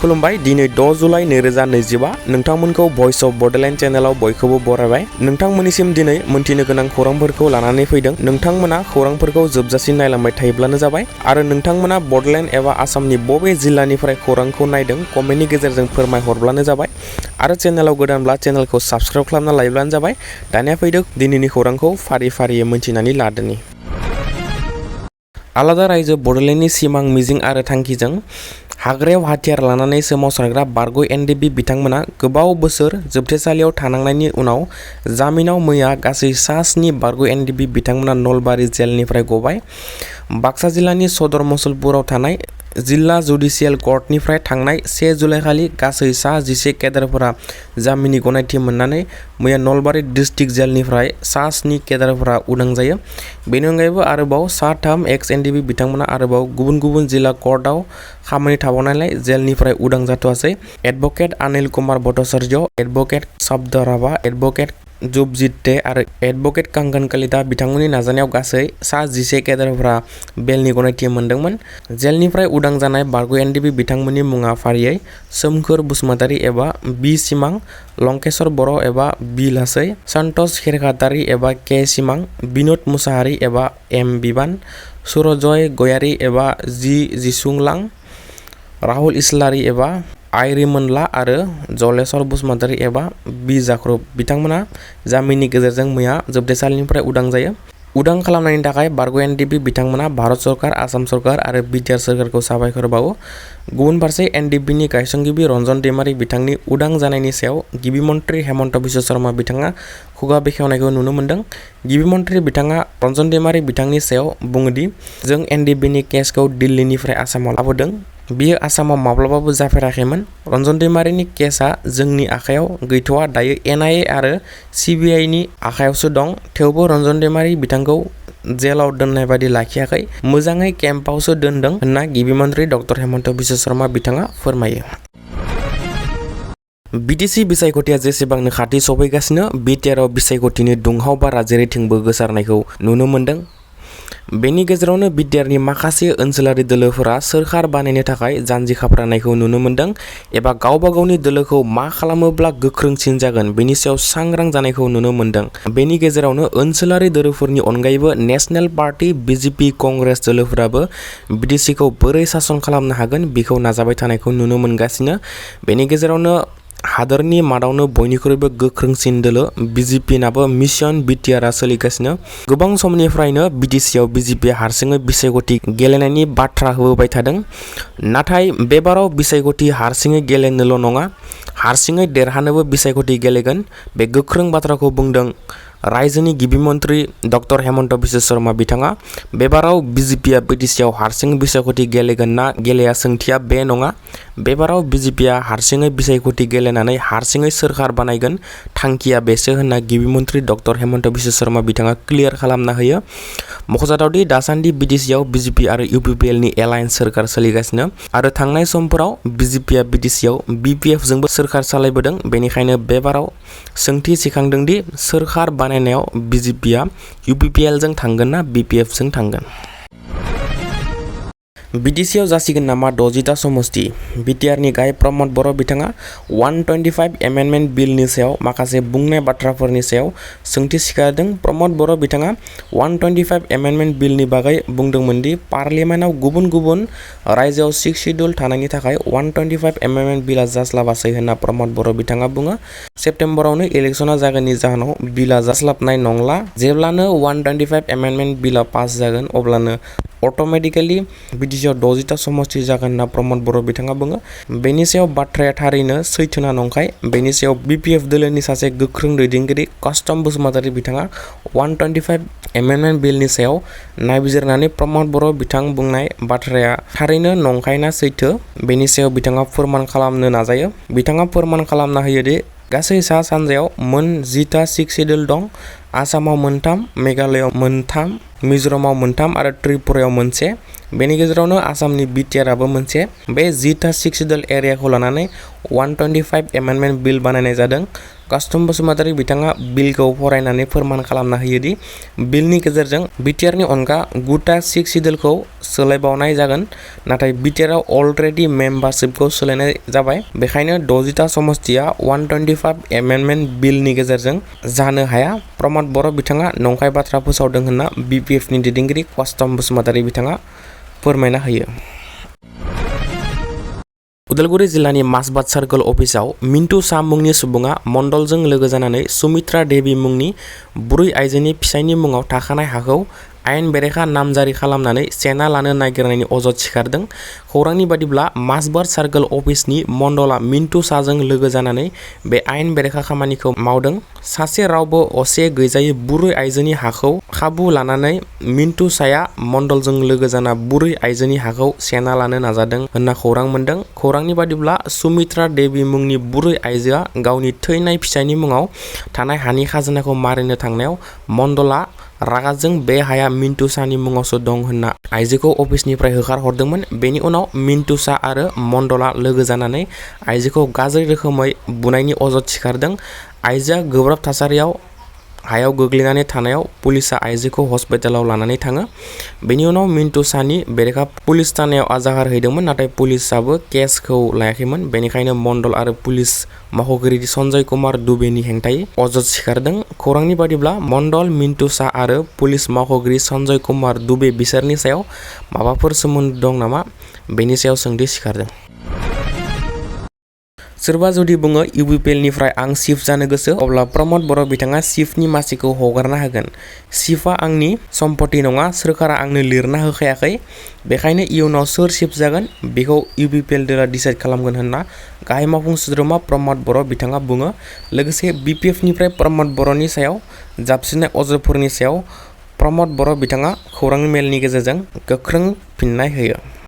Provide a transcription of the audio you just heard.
खुलुमबाय दिनै 6 July 2025 नोंथांमोनखौ voice of Bodoland चैनलाव बयखौबो बरायबाय। नोंथांमोननिसिम दिनै मोनथिनो गोनां खौरांफोरखौ लानानै फैदों। नोंथांमोना खौरांफोरखौ जोबजासिम नायलांबाय थायोब्लानो जाबाय आरो नोंथांमोना बडोलेण्ड एबा आसामनि बबे जिल्लानिफ्राय खौरांखौ नायदों कमेन्टनि गेजेरजों फोरमायहरब्लानो जाबाय आरो चेनेलाव गोदानब्ला चेनेलखौ साबस्क्राइब खालामना लायोब्लानो जाबाय। दानिया फैदो दिनैनि खौरांखौ फारि फारियै मोनथिनानै लादोनि। आलादा रायजो बडोलेण्डनि सिमां मिजिं आरो थांखिजों हाग्रायाव हाथियार लानानै सोमावसारग्रा बारग' NDFB बिथांमोना गोबाव बोसोर जोबथेसालियाव थानांनायनि उनाव जामिनाव मैया गासै 7 बारग' NDFB बिथांमोना नलबारि जेलनिफ्राय गबाय। बाक्सा जिल्लानि सदर मुसलपुराव थानाय जिल्ला जुडिसियेल कर्टनिफ्राय थांनाय 1 जुलाइखालि गासै 11 केडारफोरा जामिननि गनायथि मोननानै मैया नलबारि डिस्ट्रिक्ट जेलनिफ्राय 7 केडारफोरा उदां जायो। बेनि अनगायैबो आरोबाव 3 एक्स NDFB बिथांमोना आरोबाव गुबुन गुबुन जिल्ला कर्टआव खामानि थाबावनायलाय जेलनिफ्राय उदां जाथ'आसै। एडभोकेट अनिल कुमार भट्टाचार्य, एडभोकेट शब्दराभा, एडभोकेट जुबजित दे आरो एडभोकेट कांगन कलिता बिथांमोननि नाजानायाव गासै 11 केडारफोरा बेलनि गनायथि मोनदोंमोन। जेलनिफ्राय उदां जानाय बारग' NDFB बिथांमोननि मुङा फारियै सोमखोर बसुमतारी एबा बि सिमां, लंकेश्वर बर' एबा बि लासै, सन्तोष खेरखातारी एबा के सिमां, बिनोद मुसाहारी एबा एम बिबान, सुरजय गयारी एबा जि जिसुंलां, राहुल इस्लारी एबा आइ रिमोनला आरो जलेश्वर बसुमतारी एबा बि जाख्रुब बिथांमोना जामिननि गेजेरजों मैया जोबथेसालिनिफ्राय उदां जायो। उदां खालामनायनि थाखाय बारग' NDFB बिथांमोना भारत सरकार, आसाम सरकार आरो BTR सोरखारखौ साबायखर बावो। गुबुन फारसे NDFBनि गायसनगिरि रन्जन दैमारी बिथांनि उदां जानायनि सायाव गिबि मन्त्रि हेमन्त बिश्व शर्मा बिथाङा खुगा बेखेवनायखौ नुनो मोन्दों। गिबि मन्त्रि बिथाङा रन्जन दैमारी बिथांनि सायाव बुङोदि जों NDFBनि केसखौ दिल्लीनिफ्राय आसामाव लाबोदों। बियो आसामाव माब्लाबाबो जाफेराखैमोन। रन्जन दैमारीनि केसआ जोंनि आखायाव गैथ'वा, दायो NIA आरो CBIनि आखायावसो दं। थेवबो रन्जन दैमारी बिथांखौ जेलाव दोननाय बायदि लाखियाखै, मोजाङै केम्पआवसो दोनदों होनना गिबि मन्त्रि डक्टर हेमन्त बिश्व शर्मा बिथाङा फोरमायो। BTC बिसायख'थिया जेसेबांनो खाथि सफैगासिनो BTRआव बिसायख'थिनि दुंहाव बारा जेरैथिंबो गोसारनायखौ नुनो मोन्दों। बेनि गेजेरावनो BTRनि माखासे ओनसोलारि दोलोफोरा सोरखार बानायनो थाखाय जानजि खाफ्रानायखौ नुनो मोन्दों एबा गावबा गावनि दोलोखौ मा खालामोब्ला गोख्रोंसिन जागोन बेनि सायाव सांग्रां जानायखौ नुनो मोन्दों। बेनि गेजेरावनो ओनसोलारि दोलोफोरनि अनगायैबो नेशनेल पार्टी BJP कंग्रेस दोलोफोराबो BTCखौ बोरै सासन खालामनो हागोन बेखौ नाजाबाय थानायखौ नुनो मोनगासिनो। बेनि गेजेरावनो हादोरनि मादावनो बयनिख्रुइबो गोख्रोंसिन दोलो BJPनाबो मिशन BTRआ सोलिगासिनो। गोबां समनिफ्रायनो BTCआव BJP हारसिङै बिसायख'थि गेलेनायनि बाथ्रा होबोबाय थादों। नाथाय बेबाराव बिसायख'थि हारसिङै गेलेनोल' नङा, हारसिङै देरहानोबो बिसायख'थि गेलेगोन। बे गोख्रों बाथ्राखौ बुंदों रायजोनि गिबि मन्त्रि डक्टर हेमन्त बिश्व शर्मा बिथाङा। बेबाराव BJPआ BTCआव हारसिं बिसायख'थि गेलेगोन ना गेलेया सोंथिया बे नङा। बेबाराव BJPआ हारसिङै बिसायख'थि गेलेनानै हारसिङै सोरखार बानायगोन, थांखिया बेसो होनना गिबि मन्त्रि डक्टर हेमन्त बिश्व शर्मा बिथाङा क्लियार खालामना होयो। मख'जाथावदि दासान्दि BTCआव BJP आरो UPPLनि एलायन्स सोरखार सोलिगासिनो आरो थांनाय समफोराव BJPआ BTCआव BPFजोंबो सोरखार सालायबोदों। बेनिखायनो बेबाराव सोंथि सिखांदों दि सोरखार बानायनायाव BJPआ UPPLजों थांगोन ना BPFजों थांगोन। BTCआव जासिगोन नामा 60टा समष्टि? BTRनि गाय प्रमद बर' बिथाङा 125 एमेन्डमेन्ट बिलनि सायाव माखासे बुंनाय बाथ्राफोरनि सायाव सोंथि सिखारदों। प्रमद बर' बिथाङा 125 एमेन्डमेन्ट बिलनि बागै बुंदोंमोन दि पार्लियामेन्टआव गुबुन गुबुन रायजोआव 6 शिड्युल थानायनि थाखाय 125 एमेन्डमेन्ट बिला जास्लाबासै होनना प्रमद बर' बिथाङा बुङो। सेप्तेम्बरावनो इलेक्शना जागोननि जाहोनाव बिला जास्लाबनाय नंला। जेब्लानो 125 एमेन्डमेन्ट बिला पास जागोन अब्लानो अट'मेटिकेलि BTCआव 60टा समष्टि जागोन होनना प्रमद बर' बिथाङा बुङो। बेनि सायाव बाथ्राया थारैनो सैथोना नंखाय? बेनि सायाव BPF दोलोनि सासे गोख्रों दैदेनगिरि कास्टम बसुमतारी बिथाङा 125 एमेन्डमेन्ट बिलनि सायाव नायबिजिरनानै प्रमद बर' बिथां बुंनाय बाथ्राया थारैनो नंखाय ना सैथो बेनि सायाव बिथाङा फोरमान खालामनो नाजायो। बिथाङा फोरमान खालामना होयो दि गासै सा सानजायाव मोन 10टा 6 शिड्युल दं। आसामाव 3, मेघालयआव 3, मिज'रामाव 3 आरो त्रिपुरायाव 1। बेनि गेजेरावनो आसामनि BTRआबो मोनसे। बे 10टा 6 शिड्युल एरियाखौ लानानै 125 एमेन्डमेन्ट बिल बानायनाय जादों। कास्टम बसुमतारी बिथाङा बिलखौ फरायनानै फोरमान खालामना होयोदि बिलनि गेजेरजों बिटिआरनि अनगा गुटा 6 सिडुलखौ सोलायबावनाय जागोन, नाथाय बिटिआरआव अलरेडि मेम्बारशिपखौ सोलायनाय जाबाय। बेखायनो 60टा समस्तिया 125 एमेन्डमेन्ट बिलनि गेजेरजों जानो हाया। प्रमद बर' बिथाङा नंखाय बाथ्रा फोसावदों होनना बिपिएफनि दैदेनगिरि कास्टम बसुमतारी बिथाङा फोरमायना होयो। उदालगुरि जिल्लानि मासबाद सार्कल अफिसाव मिन्टु सा मुंनि सुबुङा मण्डलजों लोगो जानानै सुमित्रा देवी मुंनि बुरै आइजोनि फिसायनि मुङाव थाखानाय हाखौ आयेन बेरेखा नामजारि खालामनानै सेना लानो नागिरनायनि अजद सिखारदों। खौरांनि बादिब्ला मासबाद सार्कल अफिसनि मण्डला मिन्टु साजों लोगो जानानै बे आयेन बेरेखा खामानिखौ मावदों। सासे रावबो असे गैजायै बुरै आइजोनि हाखौ खाबु लानानै मिन्टु साया मण्डलजों लोगो जाना बुरै आइजोनि हाखौ सेना लानो नाजादों होनना खौरां मोन्दों। खौरांनि बादिब्ला सुमित्रा देवी मुंनि बुरै आइजोआ गावनि थैनाय फिसायनि मुङाव थानाय हानि खाजोनाखौ मारिनो थांनायाव मण्डला रागाजों बे हाया मिन्टु सानि मुङावसो दं होनना आइजोखौ अफिसनिफ्राय होखारहरदोंमोन। बेनि उनाव मिन्टु सा आरो मण्डला लोगो जानानै आइजोखौ गाज्रि रोखोमै बुनायनि अजद सिखारदों। आइजोआ गोब्राब थासारियाव हायाव गोग्लैनानै थानायाव पुलिसा आइजोखौ हस्पिटालाव लानानै थाङो। बेनि उनाव मिन्टु सानि बेरेखा पुलिस थानायाव आजाहार हैदोंमोन, नाथाय पुलिसाबो केसखौ लायाखैमोन। बेनिखायनो मण्डल आरो पुलिस मावख'गिरि सन्जय कुमार दुबेनि हेंथायै अजद सिखारदों। खौरांनि बादिब्ला मण्डल, मिन्टु सा आरो पुलिस मावख'गिरि सन्जय कुमार दुबे बिसोरनि सायाव माबाफोर सोमोन्दो दं नामा, बेनि सायाव सोंथि सिखारदों। सोरबा जुदि बुङो इउपिपिएलनिफ्राय आं चिफ जानो गोसो, अब्ला प्रमद बर' बिथाङा चिफनि मासिखौ हगारना होगोन। चिफआ आंनि सम्पति नङा, सोरखारा आंनो लिरना होखायाखै। बेखायनो इयुनाव सोर चिफ जागोन बेखौ इउपिपिएल दलआ डिसाइड खालामगोन होनना गाहाय मावफुं सोद्रोमा प्रमद बर' बिथाङा बुङो। लोगोसे बिपिएफनिफ्राय प्रमद बर'नि सायाव जाबसिननाय अजदफोरनि सायाव प्रमद बर' बिथाङा खौरां मेलनि गेजेरजों गोख्रों फिननाय होयो।